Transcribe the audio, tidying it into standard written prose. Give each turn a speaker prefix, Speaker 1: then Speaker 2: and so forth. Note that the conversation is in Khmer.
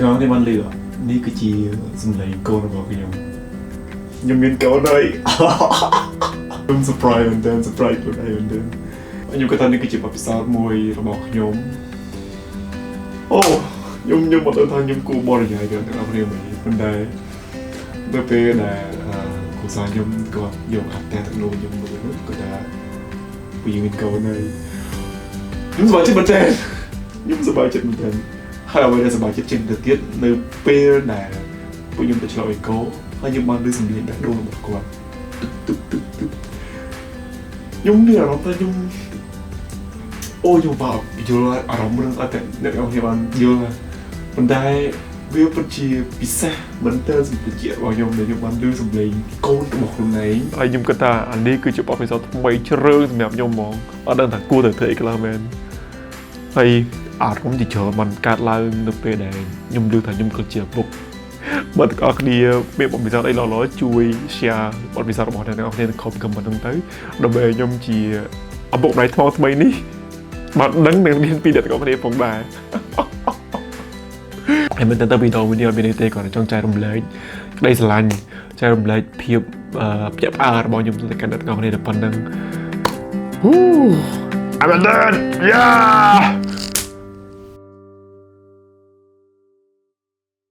Speaker 1: ទាំងអស់គ្នាបានឮអត់នេះគឺជាសំឡេងកូនរបស់ខ្ញុំខ្ញុំមានកូនហើយខ្ញុំ surprise មែនទែន surprise ខ្លួនឯងមែនទែនខ្ញុំគិតថានេះគឺជាបទពិសោធន៍មួយរបស់ខ្ញុំអូខ្ញុំអត់ដឹងថាខ្ញុំគួរបរិយាយទៅអ្នកទាំងអស់គ្នាមិនប៉ុន្តែនៅពេលដែលអឺគ្រួសារខ្ញុំគាត់យកអាផ្ទះទឹកនោមខ្ញុំមើលនោះគាត់ថាពួកយើងមានកូនហើយខ្ញុំសប្បាយចិត្តមែនទែនខ្ញុំសប្បាយចិត្តមែនទែនហើយអ្វីដែលសប្បាយចិត្តជាងទៅទៀតនៅពេលដែលពួកខ្ញុំទៅឆ្លងអេកូហើយខ្ញុំបានឮសំឡេងបេះដូងរបស់គាត់ទុបទុបទុបខ្ញុំមានអារម្មណ៍ថាខ្ញុំអូខ្ញុំបាក់យល់អារម្មណ៍នឹងអត់តែអ្នកទាំងអស់គ្នាបានយល់ប៉ុន្តែវាពិតជាពិសេសមែនទែនសម្រាប់ជារបស់ខ្ញុំដែលខ្ញុំបានឮសំឡេងកូនរបស់ខ្លួនឯងហើយខ្ញុំគិតថាអានេះគឺជាបទពិសោធន៍ថ្មីជ្រើងសម្រាប់ខ្ញុំហ្មងអត់ដឹងថាគួរតែធ្វើអីខ្លះមែនហើយអារម្មណ៍ជាច្រើនបានកើតឡើងនៅពេលដែលខ្ញុំឮថាខ្ញុំគឺជាឪពុកបើទាំងអស់គ្នាមានបទពិសោធន៍អីល្អៗជួយ share បទពិសោធន៍របស់អ្នកទាំងអស់គ្នានៅក្នុង comment ហ្នឹងទៅដើម្បីឲ្យខ្ញុំជាឪពុកម្ដាយថ្មថ្មីនេះបានដឹងនឹងមានពីអ្នកទាំងអស់គ្នាផងដែរហើយមែនតើទៅវីដេអូនេះអត់មានអីទេគ្រាន់តែចង់ចែករំលែកក្តីស្រឡាញ់ចែករំលែកភាពអឺភ្ញាក់ផ្អើលរបស់ខ្ញុំទៅកាន់អ្នកទាំងអស់គ្នាតែប៉ុណ្្នឹង។ Woo! I'm a dad! Yeah!